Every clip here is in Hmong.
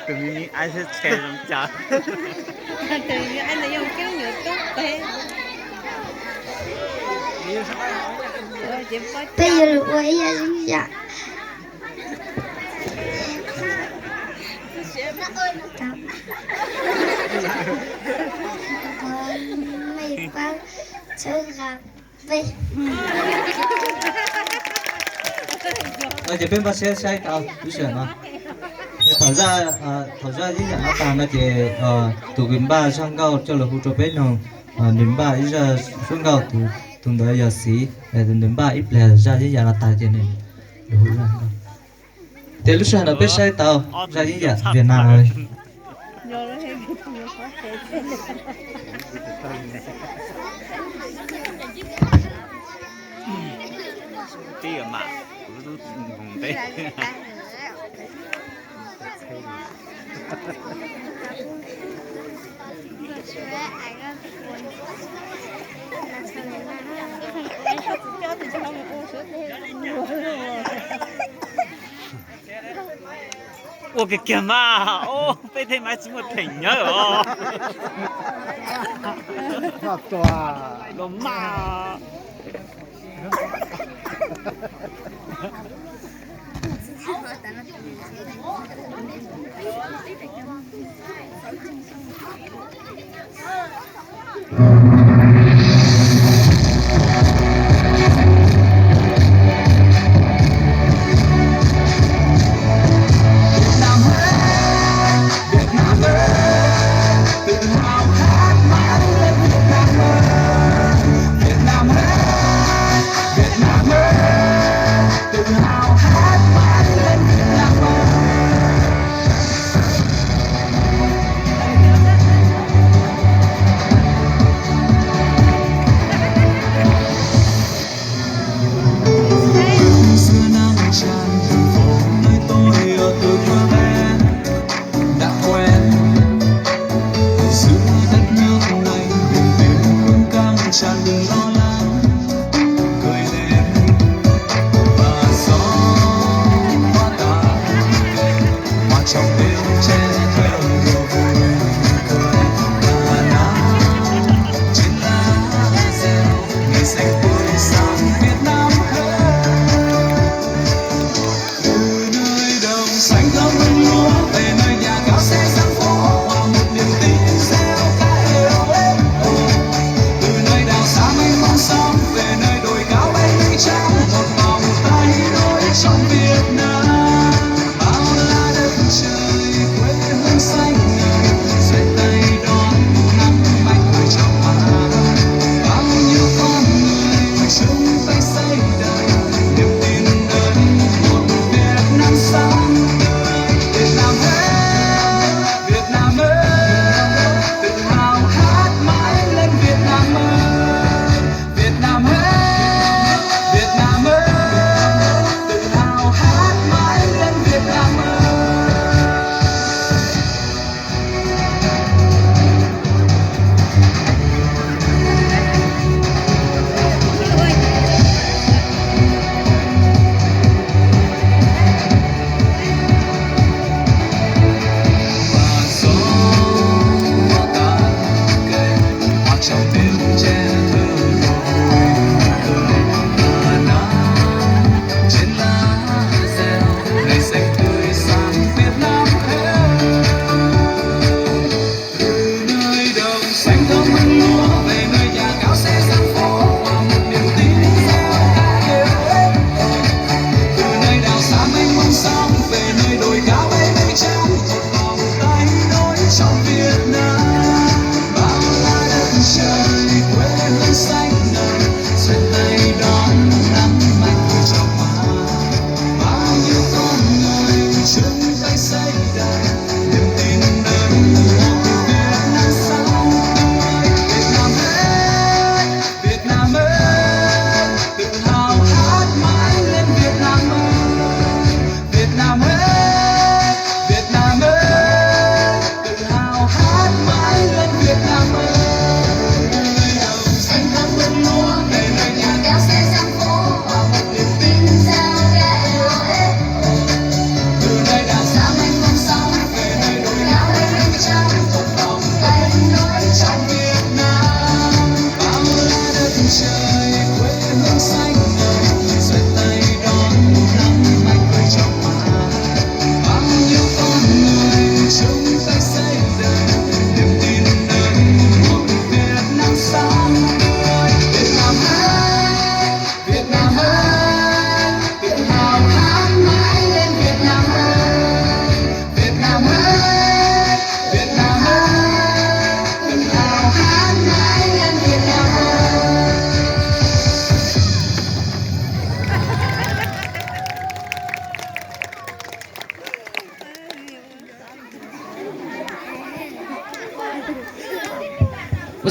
Tus me me aib thiab tshee zoo cas. Peb yuav lug ua ib yam zoo yam. Mej paab txhawb nqa peb. Ces peb npaj siab saib tau lub sij hawm no. Thaum zaj, thaum zaj yeeb yam no tag no ces tus kws npaj zaj nkauj coj los hu rau peb noog, nws npaj ib zaj suab nkauj, tus ntawd yog xiv, nws npaj ib plag zaj yeeb yam no tag ces nws hu zaj nkauj. Ces lub sij hawm no peb saib tau zaj yeeb yam Việt Nam no li. Ua kiag kiag mas, peb tej mas tsis muaj theem nyob os. Los mas.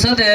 Ntawd ces